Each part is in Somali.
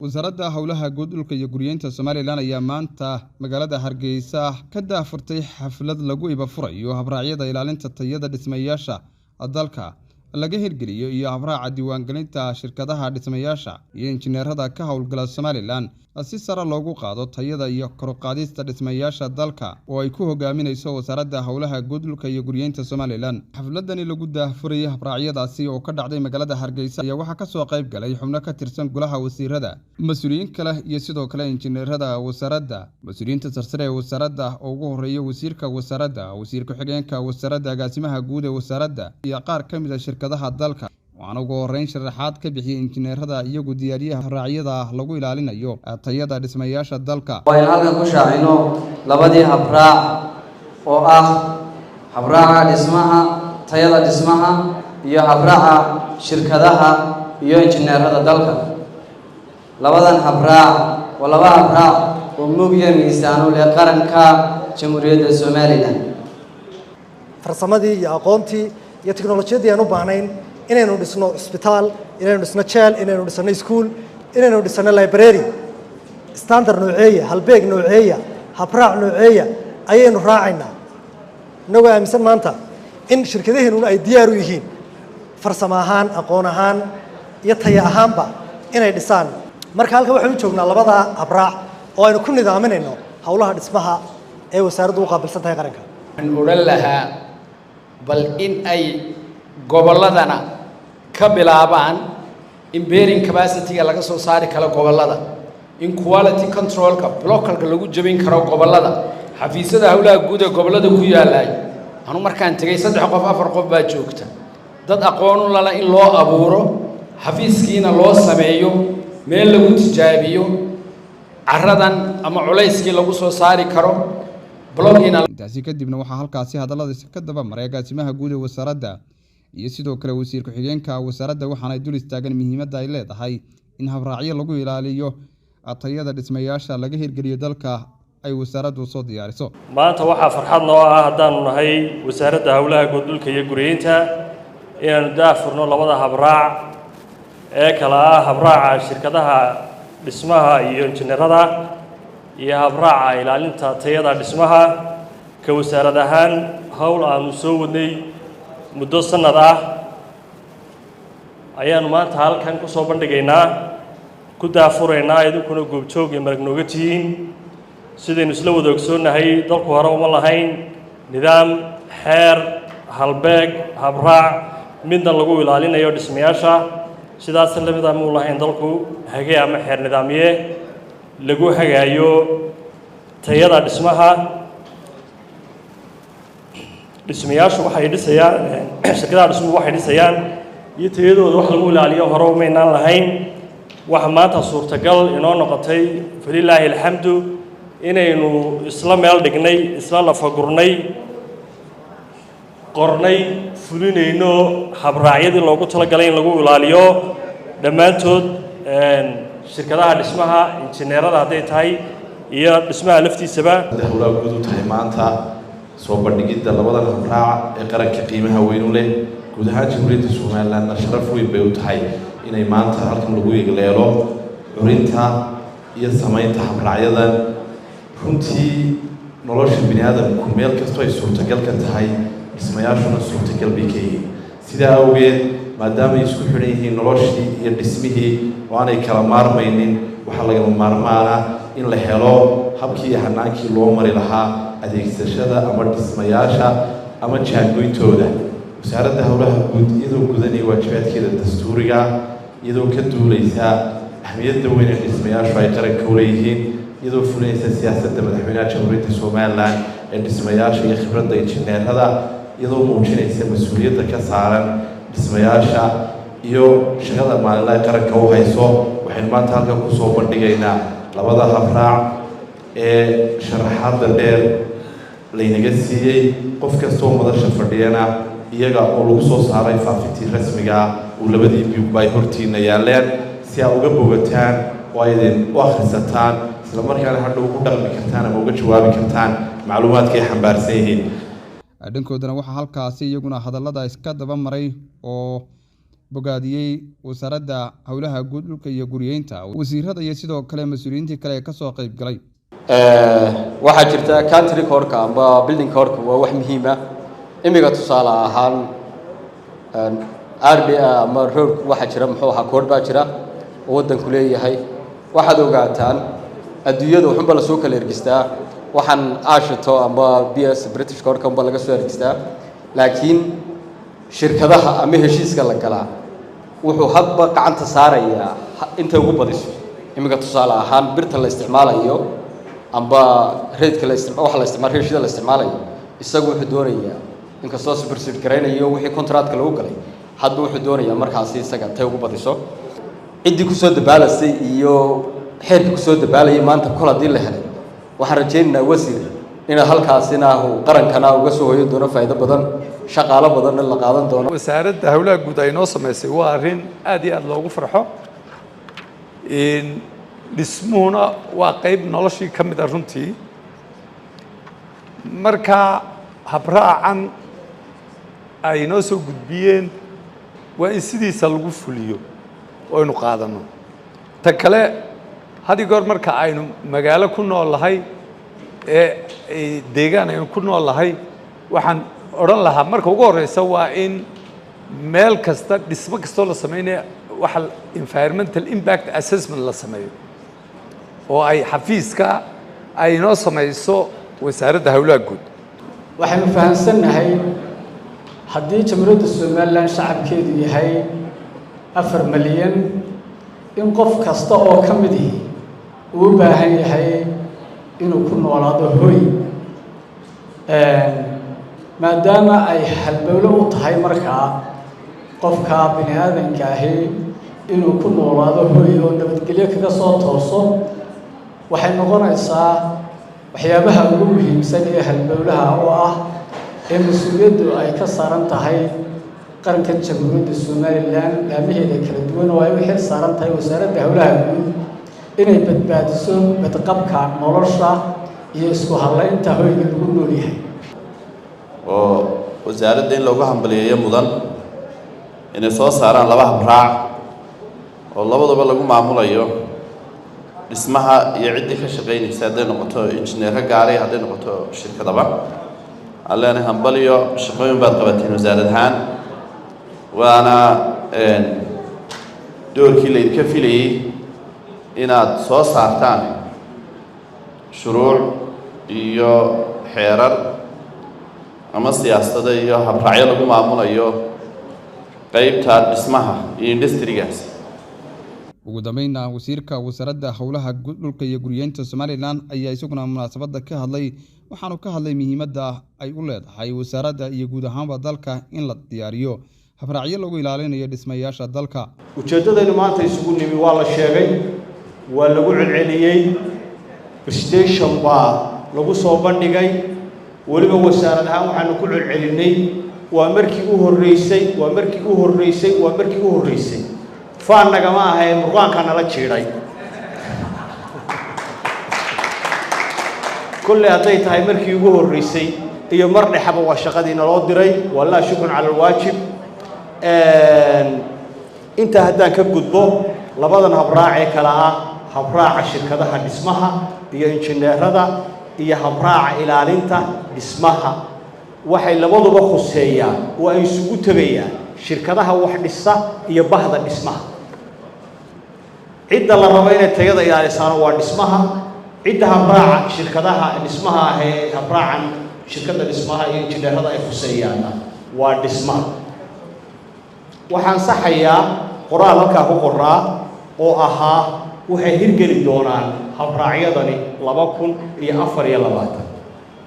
Wasaaradda Howlaha Guud, Dhulka iyo Guryeynta Somalilan ayaa maanta magaalada Hargeysa ka daahfurtay xaflad lagu ibafurayo habraacyada ilaalinta tayada dhismayaasha dalka laga hirgeliyo iyo habraaca diiwaangelinta shirkadaha dhismayaasha iyo injineerada ka howlgala Somalilan, si sare loogu qaado tayada iyo koruqaadista dhismayaasha dalka oo ay ku hogaaminayso Wasaaradda Howlaha Guud, Dhulka iyo Guryeynta Somalilan. Xafladani lagu daahfurayay habraacyadaasi oo ka dhacday magaalada Hargeysa ayaa waxaa kasoo qayb galay xubno ka tirsan golaha wasiirada, mas-uuliyiin kale iyo sidoo kale injineerada wasaaradda, mas-uuliyiinta sarsare ee wasaaradda oo ugu horeeya wasiirka wasaaradda, wasiir ku-xigeenka wasaaradda, agaasimaha guud ee wasaaradda iyo qaar ka mid a shirkadaha dalka. Waxaana ugu horeyn sharaxaad ka bixiyey injineerada iyagu diyaariyaha habraacyada lagu ilaalinayo tayada dhismayaasha dalka. Waynu halkan ku shaacino labadii habraac oo ah habraaca dhismaha, tayada dhismaha, iyo habraaca shirkadaha iyo injineerada dalka. Labadan habraac waa laba habraac oo mugya miisaanu leh qaranka Jamhuuriyadda Somalilan. Farsamadii iyo aqoontii iyo teknolojiyadii aan u baahnayn inaynu dhisno cisbitaal, inaynu dhisno jeel, inaynu dhisno iskuul, inaynu dhisno library, standard nooceeya, halbeeg nooceeya, habraac nooceeya ayaynu raacaynaa, innagoo aaminsan maanta in shirkadaheennuna ay diyaar u yihiin farsamo ahaan, aqoon ahaan iyo taya ahaanba inay dhisaan. Marka halkan waxaynu joognaa labadaa habraac oo aynu ku nidaaminayno howlaha dhismaha ee wasaaraddu u qaabilsan tahay qaranka. Waxaan odhan lahaa bal in ay gobolladana ka bilaabaan in bearing capacity-ga laga soo saari karo gobollada, in quality control-ka blockalka lagu jebin karo gobollada. Xafiisyada howlaha guud ee gobollada ku yaallay, anu markaan tegay saddex qof, afar qof baa joogta. Dad aqoon u lala in loo abuuro, xafiiskiina loo sameeyo meel lagu tijaabiyo carradan ama culayskii lagu soo saari karo blogina. Intaasi kadibna waxaa halkaasi hadalladiisa ka daba maray agaasimaha guud ee wasaaradda iyo sidoo kale wasiir ku-xigeenka wasaaradda, waxaanay dul istaagan muhiimadda ay leedahay in habraacyo lagu ilaaliyo tayada dhismayaasha laga hirgeliyo dalka ay wasaaraddu soo diyaariso. Maanta waxaa farxad noo ah, haddaanu nahay Wasaaradda Howlaha Guud, Dhulka iyo Guryeynta, inaanu daahfurno labada habraac ee kala ah habraaca shirkadaha dhismaha iyo injineerada iyo habraaca ilaalinta tayada dhismaha. Ka wasaarad ahaan, howl aanu soo wadnay muddo sanad ah ayaanu maanta halkan ku soo bandhigaynaa, ku daahfuraynaa, idinkuna goobjoog iyo marag nooga tihiin. Sidaynu isla wada ogsoonnahay, dalku hore uma lahayn nidaam, xeer, halbeeg, habraac midna lagu ilaalinayo dhismayaasha. Sidaas lamid ah muu lahayn dalku hage ama xeer nidaamye lagu hagaayo tayada dhismaha. Dhismayaashu waxay dhisayaan, shirkadaha dhismuhu waxay dhisayaan iyo tayadooda wax lagu ilaaliyo hore umaynaan lahayn. Waxa maanta suurtagal inoo noqotay, falilaahi alxamdu, inaynu isla meel dhignay, isla lafagurnay, qornay, fulinayno habraacyadii loogu talagalay in lagu ilaaliyo dhammaantood shirkadaha dhismaha, injineerada hadday tahay iyo dhismaha laftiisaba. Howlaha guud u tahay maanta soo bandhigidda labadan habraac ee qaranka qiimaha weyn u leh, guud ahaan Jamhuuriyadda Somalilandna sharaf weyn bay u tahay inay maanta halkan lagu yegleelo curinta iyo samaynta habraacyadan. Runtii nolosha bini aadamku meel kastoo ay suurtagal ka tahay, dhismayaashuna suurtagal bay ka yihiin. Sidaa awgeed, maadaamay isku xidhan yihiin noloshii iyo dhismihii oo aanay kala maarmaynin, waxaa lagama maarmaana in la helo habkii iyo hanaankii loo mari lahaa adeegsashada ama dhismayaasha ama jaangoyntooda. Wasaaradda Howlaha Guud, iyadoo gudanaya waajibaadkeeda dastuuriga, iyadoo ka duuleysa ahmiyadda weyn ee dhismayaashu ay qaranka u leeyihiin, iyadoo fulinaysa siyaasadda madaxweynaha Jamhuuriyadda Somalilan ee dhismayaasha iyo khibradda injineerada, iyadoo muujinaysa mas-uuliyadda ka saaran dhismayaasha iyo shaqada maalinlaha qaranka u hayso, waxaynu maanta halkan kusoo bandhigaynaa labada habraac ee sharaxaadda dheer laynaga siiyey. Qof kastoo madasha fadhiyana, iyaga oo lagu soo saaray faafintii rasmigaa uu labadii buugba ay hortiina yaaleen, si aa uga bogataan oo aydin u akhrisataan, isla markaana hadhow ugu dhaqmi kartaan ama uga jawaabi kartaan macluumaadka ay xambaarsan yihiin. Dhankoodana waxaa halkaasi iyaguna hadallada iska daba maray oo Bogaadiyey Wasaaradda Howlaha Guud, Dhulka iyo Guriyeynta, wasiirada iyo sidoo kale mas-uuliyiintii kale ee kasoo qayb galay. Waxaa jirta country code-ka amba building code-ka, waa wax muhiima. Imiga tusaale ahaan RDA ama road, waxaa jira, muxuu ahaa, code baa jira oo waddanku leeyahay. Waxaad ogaataan adduunyada waxunba lasoo kala ergistaa, waxaan AASHTO amba BS, British code-ka unba laga soo ergistaa, laakiin shirkadaha ama heshiiska la galaa wuxuu hadba gacanta saarayaa intay ugu badiso. Iminka tusaale ahaan birta la isticmaalayo amba reedka la waxa la isticmaal, reeshida la isticmaalayo, isagu wuxuu doonayaa, inkastoo supersede garaynayo wixii contractka lagu galay, hadba wuxuu doonayaa markaasi isaga tay ugu badiso. Ciddii kusoo dabaalasay iyo xeerkii kusoo dabaalayay maanta kol haddii la helay, waxaan rajaynaynaa, wasiir, inaad halkaasina uu qarankana uga soo hoyo doono faa'iido badan, shaqaalo badanna la qaadan doono. Wasaaradda Howlaha Guud ay noo samaysay waa arrin aad iyo aad loogu farxo. Dhismuhuna waa qeyb noloshii ka mid a runtii. Marka habraacan ay noo soo gudbiyeen waa in sidiisa lagu fuliyo oo aynu qaadano. Ta kale, had iyo goor marka aynu magaalo ku nool nahay ee deegaan aynu ku nool nahay, waxaan odhan lahaa marka ugu horeysa waa in meel kasta, dhismo kastoo la sameynaya, waxa environmental impact assessment la sameeyo oo ay xafiiska ay inoo samayso Wasaaradda Howlaha Guud. Waxaynu fahamsannahay haddii Jamhuuriyadda Somaliland shacabkeedu yahay 4 malyan, in qof kasta oo ka mid ihi uu u baahan yahay inuu ku noolaado hoy, maadaama ay halbowlo u tahay markaa qofka bini aadanka ahi inuu ku noolaado hoy oo nabadgelyo kaga soo tooso. Waxay noqonaysaa waxyaabaha ugu muhiimsan ee halbowlaha oo ah ee mas-uuliyaddu ay ka saaran tahay qaranka Jamhuuriyadda Somaliland laamaheeda kala duwan, oo ay u xil saaran tahay Wasaaradda Howlaha Guud inay badbaadiso badqabka nolosha iyo isku hallaynta hoyga lagu nool yahay. Oo wasaaradda in loogu hambaliyeeyo mudan inay soo saaraan laba habraac oo labadaba lagu maamulayo dhismaha iyo ciddii ka shaqaynaysa, hadday noqoto injineero gaaray, hadday noqoto shirkadaba. Aan leenahay hambaliyo, shaqooyin baad qabateen wasaarad ahaan, waana doorkii laydinka filayey inaad soo saartaan shuruuc iyo xeerar ama siyaasado iyo habraacyo lagu maamulayo qeybta dhismaha iyo industry-gaas. Ugu dambeynna, wasiirka Wasaaradda Howlaha, Dhulka iyo Guriyeynta Somaliland ayaa isaguna munaasabadda ka hadlay, waxaanu ka hadlay muhiimadda ay u leedahay wasaaradda iyo guud ahaanba dalka in la diyaariyo habraacyo lagu ilaalinayo dhismayaasha dalka. Ujeeddadaynu maanta isugu nimi waa la sheegay, waa lagu celceliyey, presentation baa lagu soo bandhigay. Weliba wasaarad ahaan waxaanu ku celcelinnay waa markii u horreysay, waa markii u horreysay, waa markii u horreysay. Faan nagama ahayn, murqaankaa nala jiidhay. Kolley hadday tahay markii ugu horreysay iyo mar dhexaba, waa shaqadii naloo diray. Walaa shukrun cala alwaajib. Intaa haddaan ka gudbo, labadan habraac ee kale ah habraaca shirkadaha dhismaha iyo injineerada iyo habraaca ilaalinta dhismaha, waxay labaduba khuseeyaan oo ay isugu tegayaan shirkadaha wax dhisa iyo bahda dhismaha. Cidda la rabo inay tayada ilaalisaano waa dhismaha. Cidda habraaca shirkadaha dhismaha ah ee habraacan shirkadda dhismaha iyo injineerada ay khuseeyaanna waa dhismaha. Waxaan saxayaa qoraal halkaa ku qoraa oo ahaa waxay hirgeli doonaan habraacyadani 2024.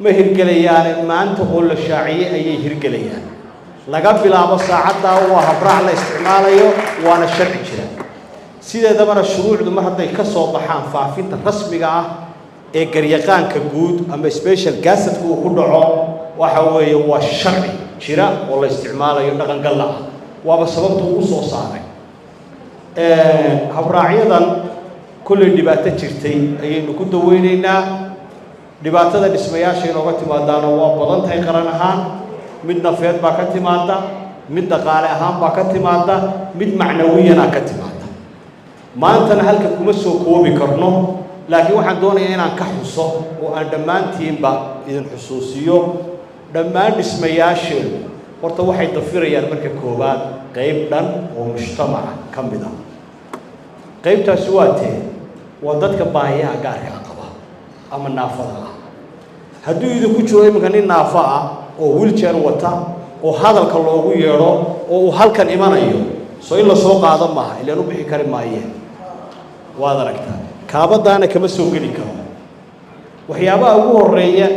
Ma hirgelayaane, maanta oo la shaaciyey ayay hirgelayaan. Laga bilaabo saacaddaa waa habraac la isticmaalayo, waana sharci jira. Sideedabana shuruucdu mar hadday ka soo baxaan faafinta rasmiga ah ee garyaqaanka guud ama special gazette-ka uu ku dhaco, waxa weeye waa sharci jira oo la isticmaalayo, dhaqangalla ah. Waaba sababta uu soo saaray habraacyadan. Kollay dhibaato jirtay ayaynu ku daweynaynaa. Dhibaatada dhismayaasha inooga timaadaana waa badan tahay qaran ahaan. Mid nafeed baa ka timaada. Mid dhaqaale ahaan baa ka timaada, mid macnawiyana ka timaada. Maantana halka kuma soo koobi karno, laakiin waxaan doonayaa inaan ka xuso oo aan dhammaantiinba idin xusuusiyo. Dhammaan dhismayaasheedu horta waxay dafirayaan marka koowaad qayb dhan oo mujtamaca ka mid ah. Qaybtaasi waa tee? Waa dadka baahiyaha gaarka ah qaba ama naafada ah. Hadduu idinku jiro iminka nin naafa ah oo wheelchair wata oo hadalka loogu yeedho oo uu halkan imanayo, soo in lasoo qaado maaha, ilaan u bixi kari maayeen. Waad aragtaa, kaabadaana kama soo geli karo. Waxyaabaha ugu horeeya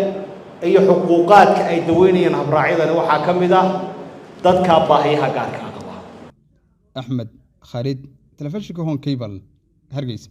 iyo xuquuqaadka ay daweynayaan habraacyadani waxaa ka mid ah dadka baahiyaha gaarka ah qaba. Axmed Khaalid, telefishinka Horn Cable, Hargeysa.